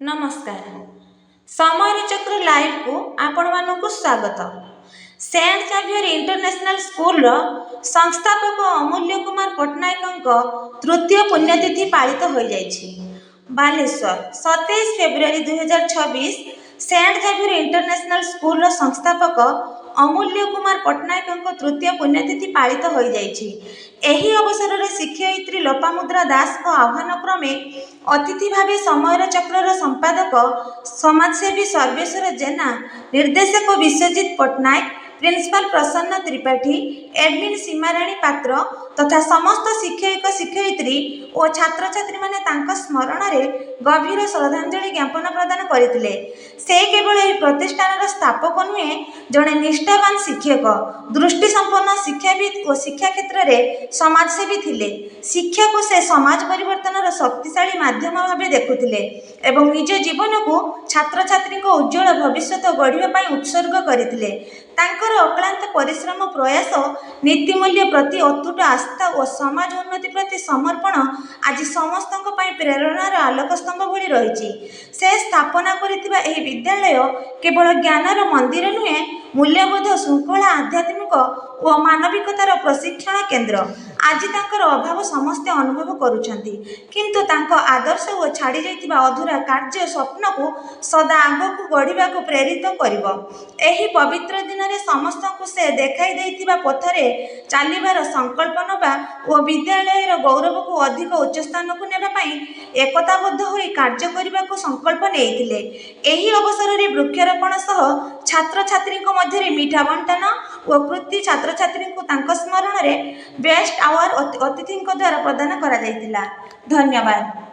ନମସ୍କାର, ସମୟର ଚକ୍ର ଲାଇଭ୍କୁ ଆପଣମାନଙ୍କୁ ସ୍ୱାଗତ। ସେଣ୍ଟ ଜାଭିୟର ଇଣ୍ଟରନ୍ୟାସନାଲ ସ୍କୁଲର ସଂସ୍ଥାପକ ଅମୂଲ୍ୟ କୁମାର ପଟ୍ଟନାୟକଙ୍କ ତୃତୀୟ ପୁଣ୍ୟତିଥି ପାଳିତ ହୋଇଯାଇଛି। ବାଲେଶ୍ୱର, 27 ଫେବୃଆରୀ 2026, ସେଣ୍ଟ ଜାଭିୟର ଇଣ୍ଟରନ୍ୟାସନାଲ ସ୍କୁଲର ସଂସ୍ଥାପକ ଅମୂଲ୍ୟ କୁମାର ପଟ୍ଟନାୟକଙ୍କ ତୃତୀୟ ପୁଣ୍ୟତିଥି ପାଳିତ ହୋଇଯାଇଛି। ଏହି ଅବସରରେ ଶିକ୍ଷୟିତ୍ରୀ ଲୋପାମୁଦ୍ରା ଦାସଙ୍କ ଆହ୍ୱାନ କ୍ରମେ ଅତିଥି ଭାବେ ସମୟର ଚକ୍ରର ସମ୍ପାଦକ ସମାଜସେବୀ ସର୍ବେଶ୍ୱର ଜେନା, ନିର୍ଦ୍ଦେଶକ ବିଶ୍ୱଜିତ ପଟ୍ଟନାୟକ, ପ୍ରିନ୍ସିପାଲ ପ୍ରସନ୍ନ ତ୍ରିପାଠୀ, ଏଡମିନ୍ ସୀମାରାଣୀ ପାତ୍ର ତଥା ସମସ୍ତ ଶିକ୍ଷକ ଶିକ୍ଷୟିତ୍ରୀ ଓ ଛାତ୍ରଛାତ୍ରୀମାନେ ତାଙ୍କ ସ୍ମରଣରେ ଗଭୀର ଶ୍ରଦ୍ଧାଞ୍ଜଳି ଜ୍ଞାପନ ପ୍ରଦାନ କରିଥିଲେ। ସେ କେବଳ ଏହି ପ୍ରତିଷ୍ଠାନର ସ୍ଥାପକ ନୁହେଁ, ଜଣେ ନିଷ୍ଠାବାନ ଶିକ୍ଷକ, ଦୃଷ୍ଟିସମ୍ପନ୍ନ ଶିକ୍ଷାବିତ୍ ଓ ଶିକ୍ଷା କ୍ଷେତ୍ରରେ ସମାଜସେବୀ ଥିଲେ। ଶିକ୍ଷାକୁ ସେ ସମାଜ ପରିବର୍ତ୍ତନର ଶକ୍ତିଶାଳୀ ମାଧ୍ୟମ ଭାବେ ଦେଖୁଥିଲେ ଏବଂ ନିଜ ଜୀବନକୁ ଛାତ୍ରଛାତ୍ରୀଙ୍କ ଉଜ୍ଜ୍ୱଳ ଭବିଷ୍ୟତ ଗଢ଼ିବା ପାଇଁ ଉତ୍ସର୍ଗ କରିଥିଲେ। ତାଙ୍କର ଅକ୍ଳାନ୍ତ ପରିଶ୍ରମ, ପ୍ରୟାସ, ନୀତିମୂଲ୍ୟ ପ୍ରତି ଅତୁଟ ଆସ୍ଥା ଓ ସମାଜ ଉନ୍ନତି ପ୍ରତି ସମର୍ପଣ ଆଜି ସମସ୍ତଙ୍କ ପାଇଁ ପ୍ରେରଣାର ଆଲୋକସ୍ତମ୍ଭ ଭଳି ରହିଛି। ସେ ସ୍ଥାପନା କରିଥିବା ଏହି ବିଦ୍ୟାଳୟ କେବଳ ଜ୍ଞାନର ମନ୍ଦିର ନୁହେଁ, ମୂଲ୍ୟବୋଧ, ଶୃଙ୍ଖଳା, ଆଧ୍ୟାତ୍ମିକ ଓ ମାନବିକତାର ପ୍ରଶିକ୍ଷଣ କେନ୍ଦ୍ର। ଆଜି ତାଙ୍କର ଅଭାବ ସମସ୍ତେ ଅନୁଭବ କରୁଛନ୍ତି, କିନ୍ତୁ ତାଙ୍କ ଆଦର୍ଶ ଓ ଛାଡ଼ି ଯାଇଥିବା ଅଧୁରା କାର୍ଯ୍ୟ ସ୍ୱପ୍ନକୁ ସଦା ଆଗକୁ ଗଢ଼ିବାକୁ ପ୍ରେରିତ କରିବ। ଏହି ପବିତ୍ର ଦିନରେ ସମସ୍ତଙ୍କୁ ସେ ଦେଖାଇ ଦେଇଥିବା ପଥରେ ଚାଲିବାର ସଂକଳ୍ପ ନେବା ଓ ବିଦ୍ୟାଳୟର ଗୌରବକୁ ଅଧିକ ଉଚ୍ଚ ସ୍ଥାନକୁ ନେବା ପାଇଁ ଏକତାବଦ୍ଧ ହୋଇ କାର୍ଯ୍ୟ କରିବାକୁ ସଂକଳ୍ପ ନେଇଥିଲେ। ଏହି ଅବସରରେ ବୃକ୍ଷରୋପଣ ସହ ଛାତ୍ରଛାତ୍ରୀଙ୍କ ମଧ୍ୟରେ ମିଠା ବଣ୍ଟନ ଓ କୃତି ଛାତ୍ରଛାତ୍ରୀଙ୍କୁ ତାଙ୍କ ସ୍ମରଣରେ ବେଷ୍ଟ ଆୱାର୍ଡ ଅତିଥିଙ୍କ ଦ୍ୱାରା ପ୍ରଦାନ କରାଯାଇଥିଲା। ଧନ୍ୟବାଦ।